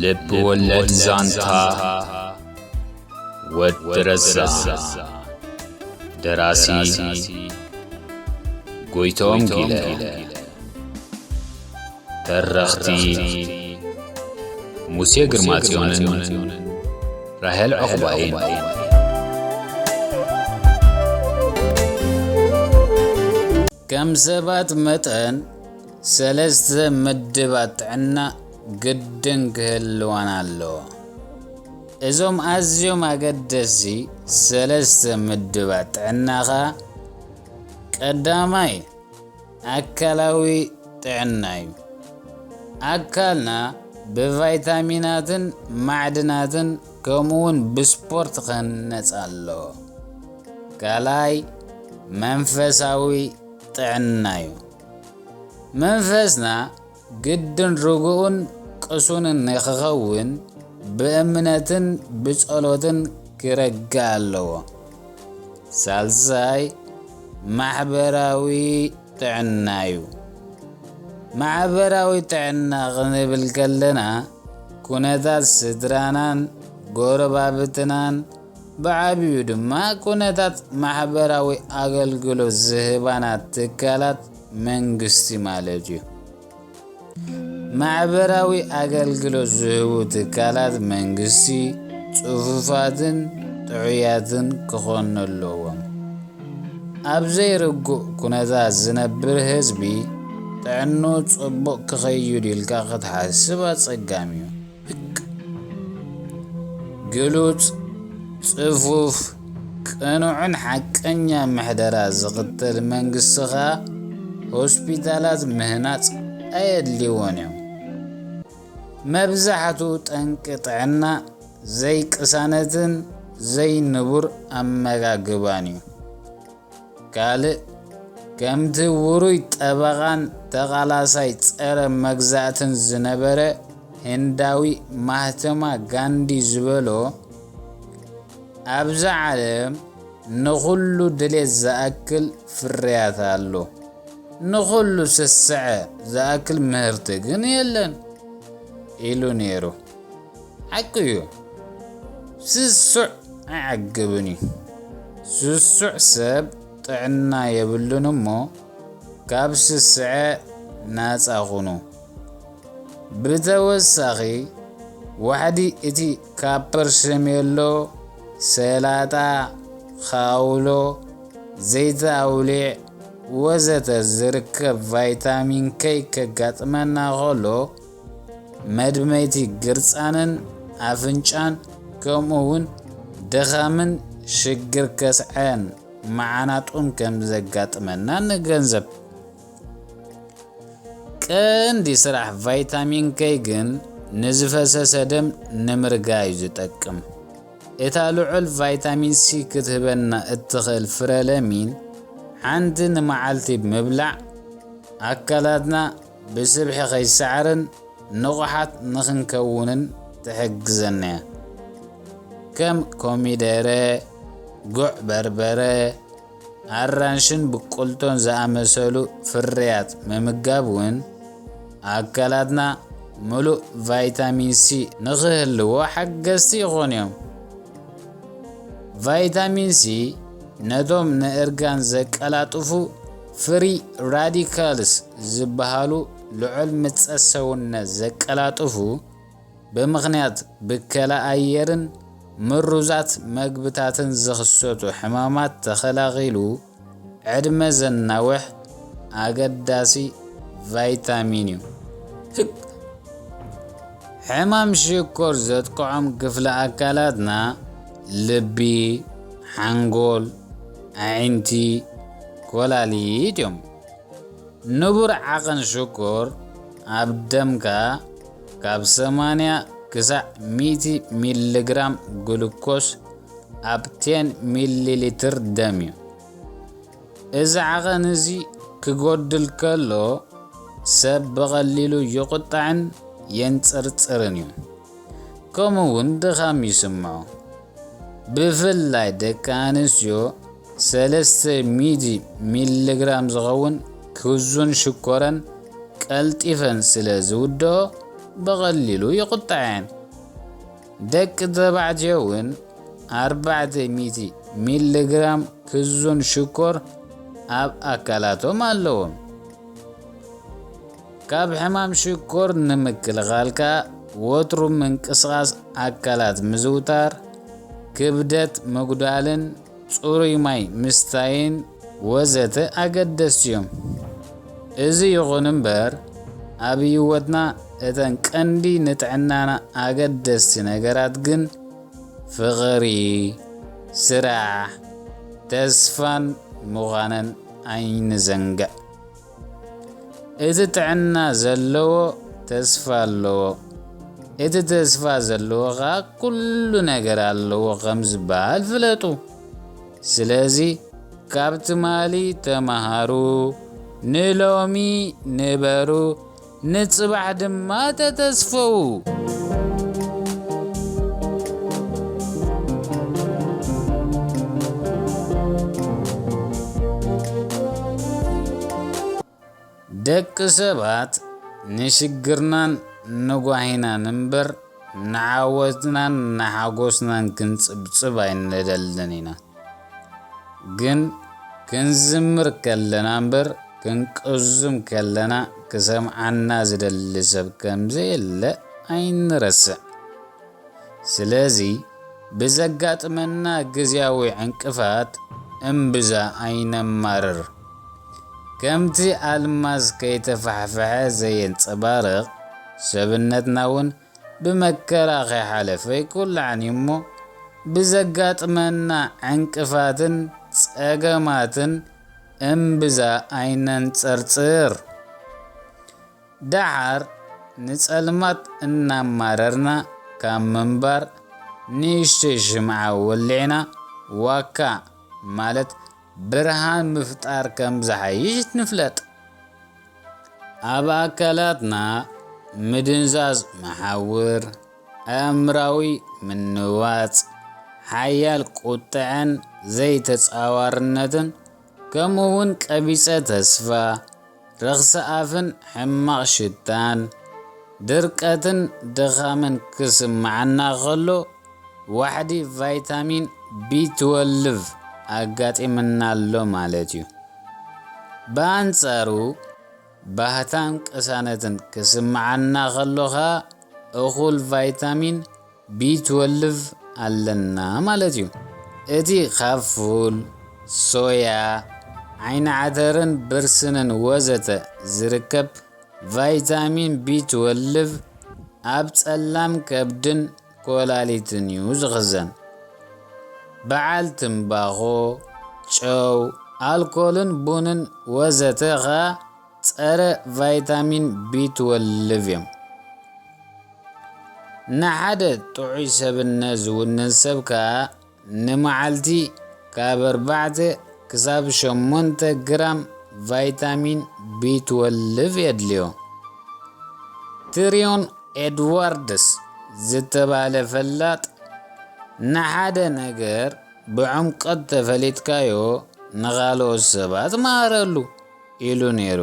ልብ ወለድ ዛንታ ወዲ ረዛ። ደራሲ ጎይቶም ጊለ። ተረኽቲ ሙሴ ግርማጽዮንን ራሄል ዑቕባይን። ከም ሰባት መጠን ሰለስተ ምድባት ጥዕና ግድን ክህልዋና ኣለዎ። እዞም ኣዝዮም ኣገደስቲ ሰለስተ ምድባት ጥዕና ኸኣ፣ ቀዳማይ ኣካላዊ ጥዕና እዩ። ኣካልና ብቫይታሚናትን ማዕድናትን ከምኡውን ብስፖርት ክህነጽ ኣለዎ። ካልኣይ መንፈሳዊ ጥዕና እዩ። መንፈስና ግድን ርጉእን ቅሱንን ንኽኸውን ብእምነትን ብጸሎትን ክረግእ ኣለዎ። ሳልሳይ ማሕበራዊ ጥዕና እዩ። ማሕበራዊ ጥዕና ክንብል ከለና፣ ኩነታት ስድራናን ጎረባብትናን፣ ብዓቢኡ ድማ ኩነታት ማሕበራዊ ኣገልግሎት ዝህባና ትካላት መንግስቲ ማለት እዩ። ማሕበራዊ ኣገልግሎት ዝህቡ ትካላት መንግስቲ ጽፉፋትን ጥዑያትን ክኾኑ ኣለዎም። ኣብ ዘይርጉእ ኩነታት ዝነብር ህዝቢ ጥዕንኡ ጽቡቕ ክኸይድ ኢልካ ክትሓስብ ኣጸጋሚ እዩ። ግሉጽ፣ ጽፉፍ፣ ቅኑዕን ሓቀኛ ምሕደራ ዝኽተል መንግስቲ ኸኣ ሆስፒታላት ምህናጽ ኣየድልይዎን እዮም። መብዛሕትኡ ጠንቂ ጥዕና ዘይቅሳነትን ዘይንቡር ኣመጋግባን እዩ። ካልእ፣ ከምቲ ውሩይ ጠበቓን ተቓላሳይ ጸረ መግዛእትን ዝነበረ ህንዳዊ ማህተማ ጋንዲ ዝበሎ፣ ኣብዛ ዓለም ንኹሉ ድሌት ዝኣክል ፍርያት ኣሎ፣ ንኹሉ ስስዐ ዝኣክል ምህርቲ ግን የለን ኢሉ ነይሩ። ሓቂ እዩ፣ ስሱዕ ኣይዓግብን እዩ። ስሱዕ ሰብ ጥዕና የብሉን እሞ፣ ካብ ስስዐ ናጻ ኩኑ። ብተወሳኺ፣ ዋሕዲ እቲ ካብ ፐርሰሜሎ፣ ሰላጣ፣ ኻውሎ፣ ዘይቲ ኣውሊዕ ወዘተ ዝርከብ ቫይታሚን ከይ ከጋጥመና ከሎ፣ መድመይቲ ግርጻንን ኣፍንጫን፣ ከምኡ እውን ድኻምን ሽግር ከስዐን መዓናጡን ከም ዘጋጥመና ንገንዘብ። ቀንዲ ስራሕ ቫይታሚን ከይ ግን ንዝፈሰሰ ደም ንምርጋይ እዩ ዝጠቅም። እታ ልዑል ቫይታሚን ሲ ክትህበና እትኽእል ፍረ ለሚን ሓንቲ ንመዓልቲ ብምብላዕ፣ ኣካላትና ብስብሒ ከይሰዓርን ንቑሓት ንኽንከውንን ትሕግዘና እያ። ከም ኮሚደረ፣ ጉዕ በርበረ፣ ኣራንሽን ብቁልቶን ዝኣመሰሉ ፍርያት ምምጋብ እውን ኣካላትና ምሉእ ቫይታሚን ሲ ንኽህልዎ ሓገዝቲ ይኾኑ እዮም። ቫይታሚን ሲ ነቶም ንእርጋን ዘቀላጥፉ ፍሪ ራዲካልስ ዝበሃሉ ልዑል ምጸት ሰውነት ዘቀላጥፉ ብምኽንያት ብከላ ኣየርን ምሩዛት መግብታትን ዝኽሰቱ ሕማማት ተኸላኺሉ ዕድመ ዘናውሕ ኣገዳሲ ቫይታሚን እዩ። ሕማም ሽኮር ዘጥቅዖም ክፍለ ኣካላትና ልቢ፣ ሓንጎል፣ ኣዒንቲ፣ ኮላሊት እዮም። ንቡር ዓቐን ሽኮር ኣብ ደምካ ካብ ሰማንያ ክሳዕ ሚእቲ ሚሊግራም ግሉኮስ ኣብ ቴን ሚሊ ሊትር ደም እዩ። እዚ ዓቐን እዚ ክጎድል ከሎ ሰብ ብቐሊሉ ይቑጣዕን የንጽርጽርን እዩ። ከምኡ እውን ድኻም ይስምዖ። ብፍላይ ደቂ ኣንስትዮ ሰለስተ ሚእቲ ሚሊግራም ዝኸውን ክዙን ሽኮረን ቀልጢፈን ስለ ዝውድኦ፣ ብቐሊሉ ይቑጥዐን። ደቂ ተባዕትዮ እውን ኣርባዕተ ሚእቲ ሚሊግራም ክዙን ሽኮር ኣብ ኣካላቶም ኣለዎም። ካብ ሕማም ሽኮር ንምክልኻል ከኣ ወትሩ ምንቅስቓስ ኣካላት ምዝውታር፣ ክብደት ምጉዳልን ጽሩይ ማይ ምስታይን ወዘተ ኣገደስቲ እዮም። እዚ ይኹን እምበር፣ ኣብ ህይወትና እተን ቀንዲ ንጥዕናና ኣገደስቲ ነገራት ግን ፍቕሪ፣ ስራሕ፣ ተስፋን ምዃነን ኣይንዘንግዕ። እቲ ጥዕና ዘለዎ ተስፋ ኣለዎ፣ እቲ ተስፋ ዘለዎ ኸኣ ኩሉ ነገር ኣለዎ ከም ዝበሃል ፍለጡ። ስለዚ ካብ ትማሊ ተማሃሩ፣ ንሎሚ ንበሩ፣ ንጽባሕ ድማ ተተስፈዉ። ደቂ ሰባት ንሽግርናን ንጓሂናን እምበር ንዓወትናን ንሓጎስናን ክንጽብጽብ ኣይንደልን ኢና። ግን ክንዝምር ከለና እምበር ክንቅዝም ከለና ክሰምዓና ዝደሊ ሰብ ከም ዘየለ ኣይንረስዕ። ስለዚ ብዘጋጥመና ግዝያዊ ዕንቅፋት እምብዛ ኣይነማርር። ከምቲ ኣልማዝ ከይተፋሕፈሐ ዘየንጸባርቕ፣ ሰብነትና እውን ብመከራ ከይሓለፈ ኣይኩላዕን እዩ እሞ፣ ብዘጋጥመና ዕንቅፋትን ጸገማትን እምብዛ ኣይነንጸርጽር። ደሓር ንጸልማት እናማረርና ካብ ምንባር፣ ንእሽተይ ሽምዓ ወሊዕና ዋካ ማለት ብርሃን ምፍጣር ከም ዝሓይሽ ንፍለጥ። ኣብ ኣካላትና ምድንዛዝ መሓውር፣ ኣእምራዊ ምንዋጽ፣ ሓያል ቁጥዐን ዘይተጻዋርነትን፣ ከምኡ እውን ቀቢጸ ተስፋ፣ ረኽሲ ኣፍን ሕማቕ ሽታን፣ ድርቀትን ድኻምን ክስምዓና ከሎ፣ ዋሕዲ ቫይታሚን ቢ ትወልቭ ኣጋጢምና ኣሎ ማለት እዩ። ብኣንጻሩ፣ ባህታን ቅሳነትን ክስምዓና ከሎ ኸኣ፣ እኹል ቫይታሚን ቢ ትወልቭ ኣለና ማለት እዩ። እቲ ካብ ፉል፣ ሶያ፣ ዓይኒ ዓተርን ብርስንን ወዘተ ዝርከብ ቫይታሚን ቢ ትወልቭ ኣብ ጸላም ከብድን ኮላሊትን እዩ ዝኽዘን። በዓል ትምባኾ፣ ጨው፣ ኣልኮልን ቡንን ወዘተ ኸኣ ጸረ ቫይታሚን ቢ ትወልቭ እዮም። ንሓደ ጥዑይ ሰብነት ዝውንን ሰብ ከኣ ንመዓልቲ ካብ ኣርባዕተ ክሳብ ሸሞንተ ግራም ቫይታሚን ቢ ትወልቭ የድልዮ። ትሪዮን ኤድዋርድስ ዝተባህለ ፈላጥ፣ ንሓደ ነገር ብዕምቆት ተፈሊጥካዮ ንኻልኦት ሰባት መሃረሉ ኢሉ ነይሩ።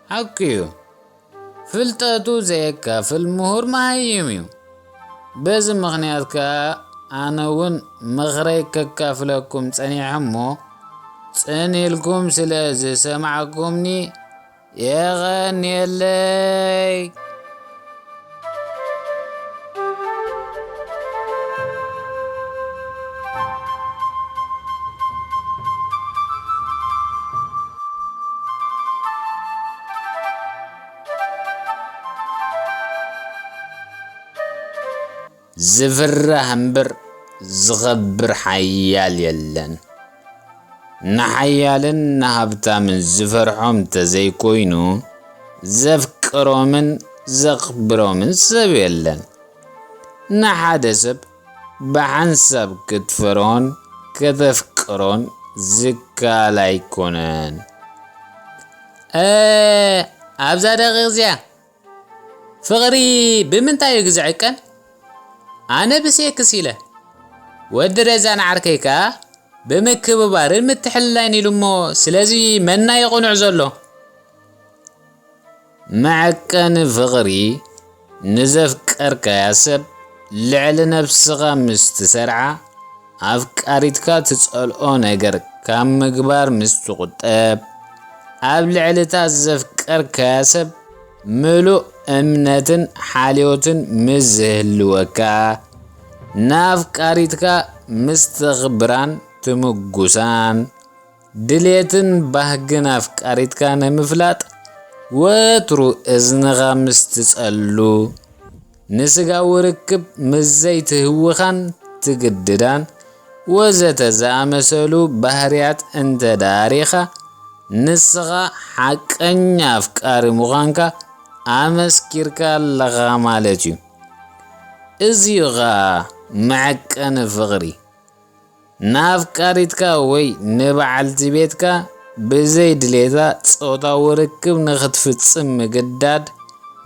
ሓቂ እዩ። ፍልጠቱ ዘየካፍል ምሁር መሃይም እዩ። በዚ ምኽንያት ከኣ ኣነ እውን ምኽረይ ከካፍለኩም ጸኒሐ እሞ፣ ጽን ኢልኩም ስለ ዝሰማዕኩምኒ የቐንየለይ። ዝፍራሕ እምበር ዝኸብር ሓያል የለን። ንሓያልን ንሃብታምን ዝፈርሖም ተዘይኮይኑ፣ ዘፍቅሮምን ዘኽብሮምን ሰብ የለን። ንሓደ ሰብ ብሓንሳብ ክትፈርሆን ከተፍቅሮን ዝከኣል ኣይኮነን። እ፣ ኣብዛ ደቂቕ እዚኣ ፍቕሪ ብምንታይ እዩ ዝዕቀን? ኣነ ብሴክስ ኢለ። ወዲ ረዛን ዓርከይ ከኣ ብምክብባርን ምትሕልላይን ኢሉ እሞ፣ ስለዚ መና እዩ ቅኑዕ ዘሎ። መዐቀኒ ፍቕሪ ንዘፍቀርካያ ሰብ ልዕሊ ነብስኻ ምስ ትሰርዓ፣ ኣፍቃሪትካ ትጸልኦ ነገር ካብ ምግባር ምስ ትቑጠብ፣ ኣብ ልዕሊ እታ ዘፍቀርካያ ሰብ ምሉእ እምነትን ሓልዮትን ምስ ዝህልወካ፣ ንኣፍቃሪትካ ምስ ተኽብራን ትምጉሳን፣ ድሌትን ባህግን ኣፍቃሪትካ ንምፍላጥ ወትሩ እዝንኻ ምስ ትጸሉ፣ ንስጋዊ ርክብ ምስ ዘይትህውኻን ትግድዳን ወዘተ ዝኣመሰሉ ባህርያት እንተ ደኣ ርኢኻ፣ ንስኻ ሓቀኛ ኣፍቃሪ ምዃንካ ኣመስኪርካ ኣለኻ ማለት እዩ። እዚዩ ኸኣ መዐቀኒ ፍቕሪ። ንኣፍቃሪትካ ወይ ንበዓልቲ ቤትካ ብዘይ ድሌታ ጾታዊ ርክብ ንኽትፍጽም ምግዳድ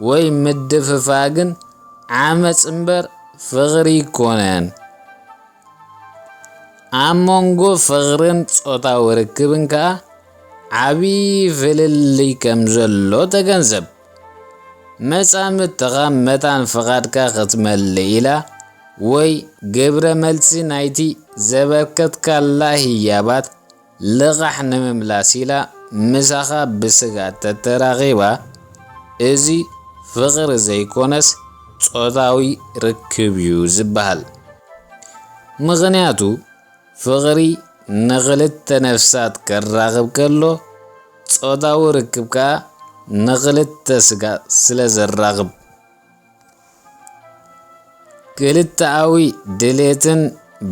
ወይ ምድፍፋግን ዓመጽ እምበር ፍቕሪ ኣይኮነን። ኣብ መንጎ ፍቕርን ጾታዊ ርክብን ከኣ ዓቢ ፍልልይ ከም ዘሎ ተገንዘብ። መጻምድትኻ መታን ፍቓድካ ክትመልእ ኢላ ወይ ግብረ መልሲ ናይቲ ዘበርከትካላ ህያባት ልቓሕ ንምምላስ ኢላ ምሳኻ ብስጋ ተተራኺባ፣ እዚ ፍቕሪ ዘይኮነስ ጾታዊ ርክብ እዩ ዝበሃል። ምኽንያቱ ፍቕሪ ንኽልተ ነፍሳት ከራኽብ ከሎ፣ ጾታዊ ርክብ ከኣ ንኽልተ ስጋ ስለ ዘራኽብ። ክልተኣዊ ድሌትን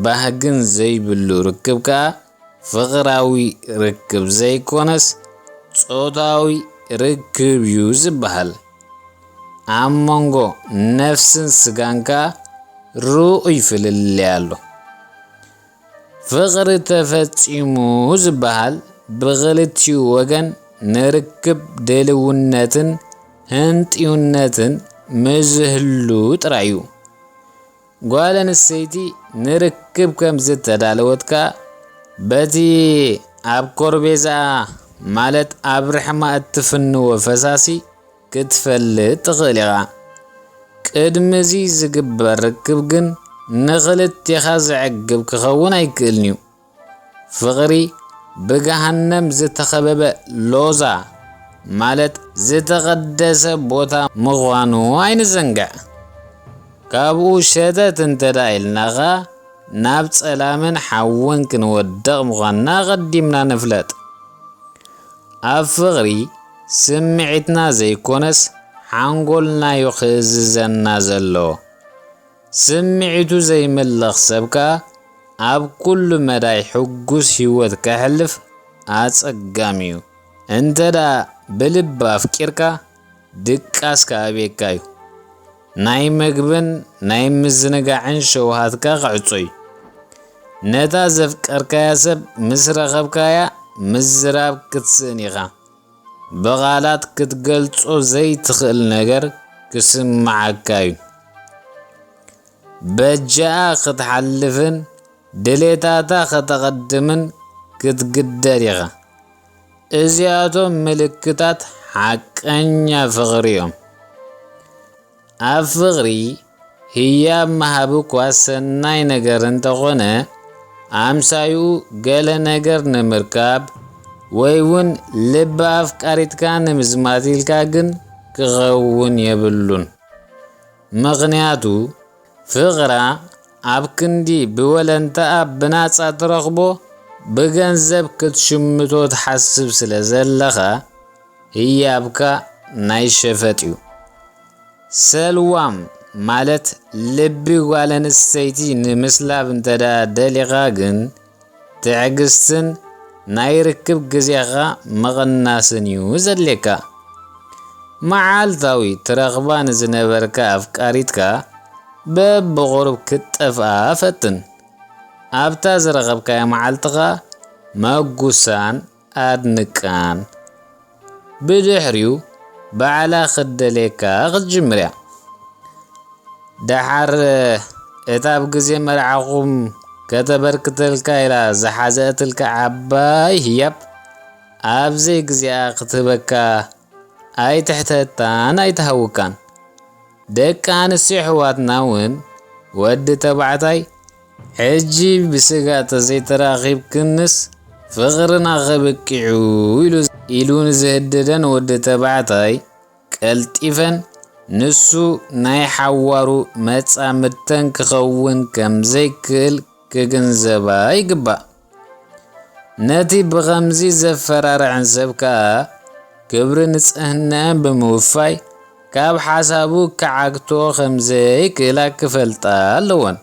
ባህግን ዘይብሉ ርክብ ከኣ ፍቕራዊ ርክብ ዘይኮነስ ጾታዊ ርክብ እዩ ዝበሃል። ኣብ መንጎ ነፍስን ስጋን ከኣ ርኡይ ፍልልይ ኣሎ። ፍቕሪ ተፈጺሙ ዝበሃል ብኽልቲኡ ወገን ንርክብ ድልውነትን ህንጥዩነትን ምስ ዝህሉ ጥራይ እዩ። ጓል ኣንስተይቲ ንርክብ ከም ዝተዳለወት ከኣ በቲ ኣብ ኮርቤዛኣ ማለት ኣብ ርሕማ እትፍንዎ ፈሳሲ ክትፈልጥ ትኽእል ኢኻ። ቅድሚ እዚ ዝግበር ርክብ ግን ንኽልቴኻ ዘዕግብ ክኸውን ኣይክእልን እዩ። ፍቕሪ ብገሃነም ዝተኸበበ ሎዛ ማለት ዝተቐደሰ ቦታ ምዃኑ ኣይንዘንግዕ። ካብኡ ሸተት እንተ ደኣ ኢልና ኸኣ ናብ ጸላምን ሓውን ክንወድቕ ምዃንና ኣቐዲምና ንፍለጥ። ኣብ ፍቕሪ ስምዒትና ዘይኮነስ ሓንጎልና'ዩ ክእዝዘና ዘለዎ። ስምዒቱ ዘይምልኽ ሰብ ከኣ ኣብ ኩሉ መዳይ ሕጉስ ህይወት ከሕልፍ ኣጸጋሚ'ዩ። እንተ ደኣ ብልቢ ኣፍቂርካ ድቃስካ ኣብየካ'ዩ። ናይ መግብን ናይ ምዝንጋዕን ሸውሃትካ ክዕጾ'ዩ። ነታ ዘፍቀርካያ ሰብ ምስ ረኸብካያ ምዝራብ ክትስእን ኢኻ። ብቓላት ክትገልጾ ዘይትኽእል ነገር ክስምዓካ'ዩ። በጃኣ ክትሓልፍን ድሌታታ ከተቐድምን ክትግደድ ኢኻ። እዚኣቶም ምልክታት ሓቀኛ ፍቕሪ እዮም። ኣብ ፍቕሪ ህያብ ምሃብ እኳ ሰናይ ነገር እንተኾነ፣ ኣምሳይኡ ገለ ነገር ንምርካብ ወይ እውን ልቢ ኣፍቃሪትካ ንምዝማት ኢልካ ግን ክኸውን የብሉን። ምኽንያቱ ፍቕራ ኣብ ክንዲ ብወለንታኣ ብናጻ ትረኽቦ፣ ብገንዘብ ክትሽምቶ ትሓስብ ስለ ዘለኻ፣ ህያብካ ናይ ሸፈጥ እዩ። ሰልዋም ማለት ልቢ ጓል ኣንስተይቲ ንምስላብ እንተ ደኣ ደሊኻ ግን፣ ትዕግስትን ናይ ርክብ ግዜኻ ምቕናስን እዩ ዘድልየካ። መዓልታዊ ትረኽባ ንዝነበርካ ኣፍቃሪትካ በብቑሩብ ክትጠፍኣ ፈትን። ኣብታ ዝረኸብካያ መዓልትኻ መጉሳን ኣድንቃን። ብድሕሪኡ ባዕላ ክትደልየካ ክትጅምር እያ። ደሓር እታ ኣብ ግዜ መርዓኹም ከተበርክተልካ ኢላ ዝሓዘእትልካ ዓባይ ህያብ ኣብ ዘይግዜኣ ክትህበካ ኣይትሕተታን ኣይትሃውካን። ደቂ ኣንስትዮ ኣሕዋትና እውን፣ ወዲ ተባዕታይ ሕጂ ብስጋ ተዘይተራኺብክንስ ፍቕርና ከብቂዑ ኢሉ፣ ኢሉ ንዝህድደን ወዲ ተባዕታይ ቀልጢፈን ንሱ ናይ ሓዋሩ መጻምድተን ክኸውን ከም ዘይክእል ክግንዘባ ይግባእ። ነቲ ብኸምዚ ዘፈራርዐን ሰብ ከኣ ክብሪ ንጽህናኣን ብምውፋይ ካብ ሓሳቡ ክዓግቶ ከም ዘይክእላ ክፈልጣ ኣለወን።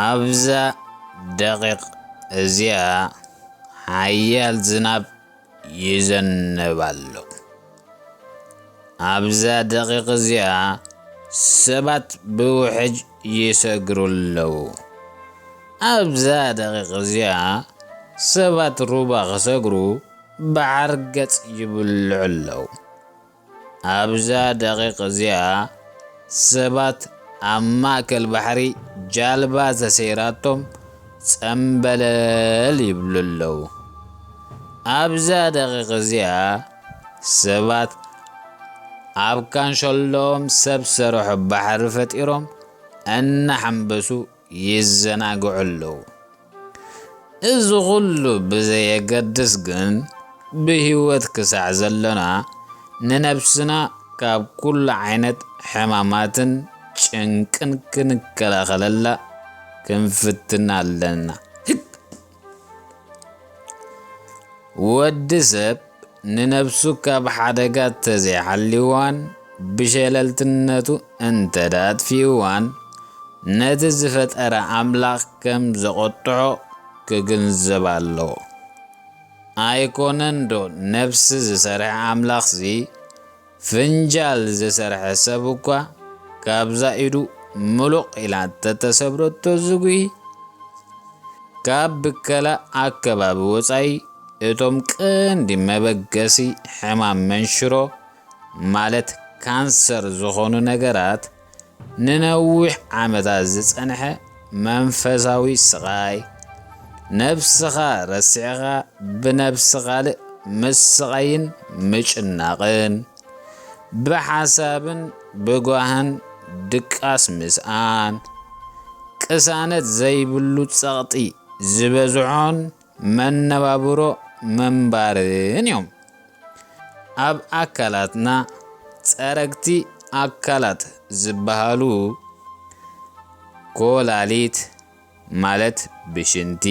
ኣብዛ ደቂቕ እዚኣ ሓያል ዝናብ ይዘንብ ኣሎ። ኣብዛ ደቂቕ እዚኣ ሰባት ብውሕጅ ይሰግሩ ኣለዉ። ኣብዛ ደቂቕ እዚኣ ሰባት ሩባ ክሰግሩ ባሕሪ ገጽ ይብልዑ ኣለዉ። ኣብዛ ደቂቕ እዚኣ ሰባት ኣብ ማእከል ባሕሪ ጃልባ ተሰይራቶም ጸምበለል ይብሉ ኣለዉ። ኣብዛ ደቂቕ እዚኣ ሰባት ኣብ ካንሸሎኦም ሰብ ሰርሖ ባሕሪ ፈጢሮም እናሓንበሱ ይዘናግዑ ኣለዉ። እዚ ኹሉ ብዘየገድስ ግን፣ ብህይወት ክሳዕ ዘሎና፣ ንነብስና ካብ ኩሉ ዓይነት ሕማማትን ጭንቅን ክንከላኸለላ ክንፍትን ኣለና። ህግ! ወዲ ሰብ ንነብሱ ካብ ሓደጋ ተዘይሓልዋን ብሸለልትነቱ እንተ ኣጥፊእዋን፣ ነቲ ዝፈጠረ ኣምላኽ ከም ዘቖጥዖ ክግንዘብ ኣለዎ። ኣይኮነን ዶ ነፍሲ ዝሰርሐ ኣምላኽሲ፣ ፍንጃል ዝሰርሐ ሰብ እኳ ካብዛ ኢዱ ምሉቕ ኢላ እንተተሰብረቶ ዝጉሂ፣ ካብ ብከላ ኣከባቢ ወጻኢ እቶም ቀንዲ መበገሲ ሕማም መንሽሮ፣ ማለት ካንሰር ዝኾኑ ነገራት፣ ንነዊሕ ዓመታት ዝጸንሐ መንፈሳዊ ስቓይ፣ ነብስኻ ረሲዕኻ ብነብሲ ካልእ ምስቓይን ምጭናቕን፣ ብሓሳብን ብጓህን ድቃስ ምስኣን፣ ቅሳነት ዘይብሉ ጸቕጢ ዝበዝሖን መነባብሮ ምንባርን እዮም። ኣብ ኣካላትና ጸረግቲ ኣካላት ዝበሃሉ፣ ኮላሊት ማለት ብሽንቲ፣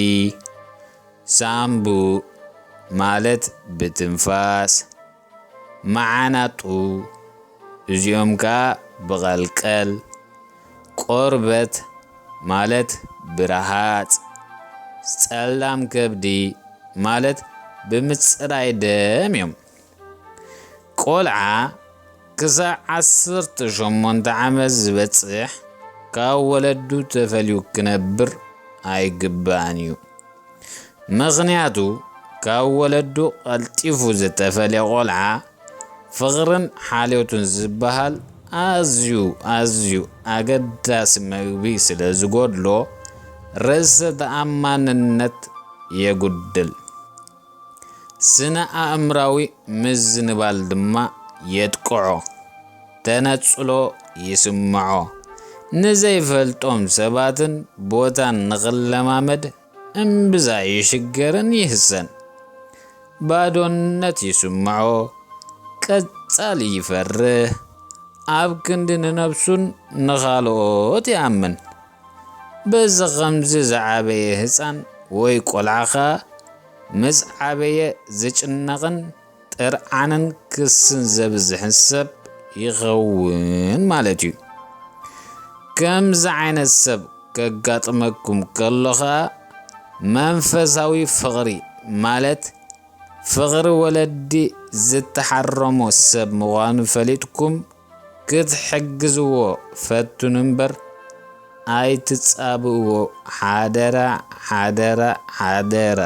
ሳምቡእ ማለት ብትንፋስ፣ መዓናጡ፣ እዚኦም ከኣ ብቐልቀል፣ ቆርበት ማለት ብረሃጽ፣ ጸላም ከብዲ ማለት ብምጽራይ ደም እዮም። ቆልዓ ክሳዕ ዓሰርተ ሸሞንተ ዓመት ዝበጽሕ ካብ ወለዱ ተፈልዩ ክነብር ኣይግባእን እዩ። ምኽንያቱ ካብ ወለዱ ቀልጢፉ ዝተፈልየ ቆልዓ ፍቕርን ሓልዮትን ዝበሃል ኣዝዩ ኣዝዩ ኣገዳሲ መግቢ ስለ ዝጎድሎ ርእሰ ተኣማንነት የጉድል። ስነ ኣእምራዊ ምዝንባል ድማ የጥቅዖ፣ ተነጽሎ ይስምዖ። ንዘይፈልጦም ሰባትን ቦታን ንኽለማመድ እምብዛ ይሽገርን ይህሰን። ባዶነት ይስምዖ፣ ቀጻሊ ይፈርህ፣ ኣብ ክንዲ ንነብሱን ንኻልኦት ይኣምን። በዚ ኸምዚ ዝዓበየ ህጻን ወይ ቆልዓ ኸኣ ምስ ዓበየ ዝጭነቕን ጥርዓንን ክስን ዘብዝሕን ሰብ ይኸውን ማለት እዩ። ከምዚ ዓይነት ሰብ ከጋጥመኩም ከሎ ኸኣ መንፈሳዊ ፍቕሪ ማለት ፍቕሪ ወለዲ ዝተሓረሞ ሰብ ምዃኑ ፈሊጥኩም ክትሕግዝዎ ፈትኑ እምበር ኣይትጻብእዎ። ሓደራ፣ ሓደራ፣ ሓደራ።